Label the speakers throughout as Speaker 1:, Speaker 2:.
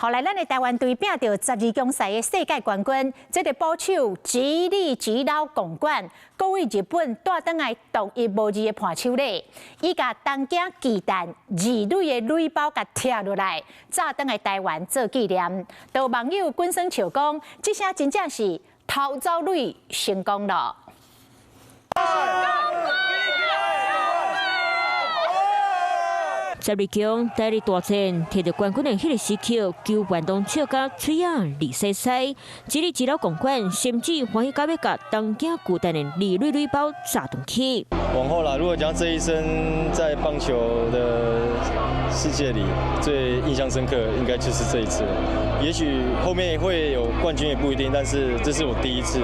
Speaker 1: 後來，咱的台灣隊拚著十二強賽的世界冠軍，這个捕手吉力吉撈鞏冠，閣為日本帶轉來獨一無二的伴手禮，伊共東京巨蛋二壘的壘包共拆落來，炸轉來台灣做紀念。都網友滾耍笑講，這聲真正是偷走壘成功囉。
Speaker 2: 十二強第二大戰，摕著冠軍的彼个時刻，球員攏笑甲喙仔膩西西，吉力吉撈鞏冠，甚至歡喜到欲共東京巨蛋的二壘壘包炸轉去。
Speaker 3: 往後啦，如果講這一生在棒球的世界裡最印象深刻，應該就是這一次。也許後面會有冠軍也不一定，但是這是我第一次。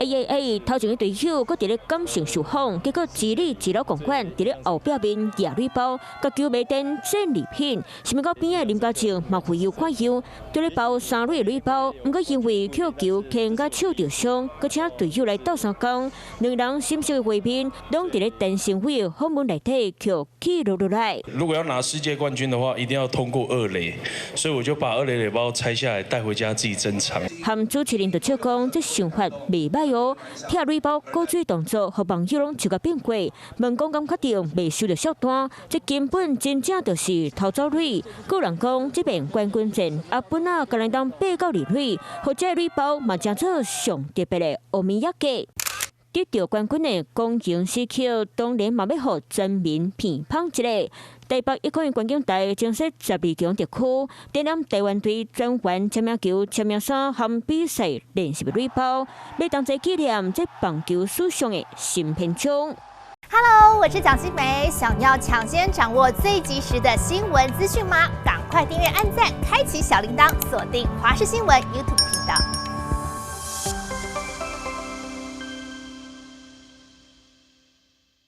Speaker 2: 欸欸欸！頭前的對手閣佇咧感性受訪，結果吉力吉撈鞏冠佇咧後壁面攑壘包，共球迷當戰利品。想欲到邊仔林家正嘛會有看樣，佇咧包三壘的壘包，毋過因為予球牽共手著傷，閣請隊友來鬥相共。兩人心色的畫面，攏佇咧陳昇偉的訪問內底予記錄落來。
Speaker 4: 如果要拿世界冠軍的話，一定要通過二壘，所以我就把二壘壘包拆下來帶回家自己珍藏。
Speaker 2: 和主持人就笑講，這想法袂䆀哦，拆壘包古錐動作，予網友攏笑共變過。問講敢確定袂收著數單？這根本真正就是偷走壘。閣有人講，這遍冠軍戰阿本仔敢會當爬到二壘，予這壘包嘛成做上特別的烏米仔價。得著冠軍的光榮時刻，當然嘛欲予全民捧捧一下。台北一公園觀景台增設十二強特區，展覽台灣隊專員簽名球、簽名衫和比賽練習的壘包，欲當作紀念這棒球史上的新篇章。
Speaker 5: Hello，我是蔣新梅，想要搶先掌握最及時的新聞資訊嗎？趕快訂閱、按讚、開啟小鈴鐺，鎖定華視新聞 YouTube 頻道。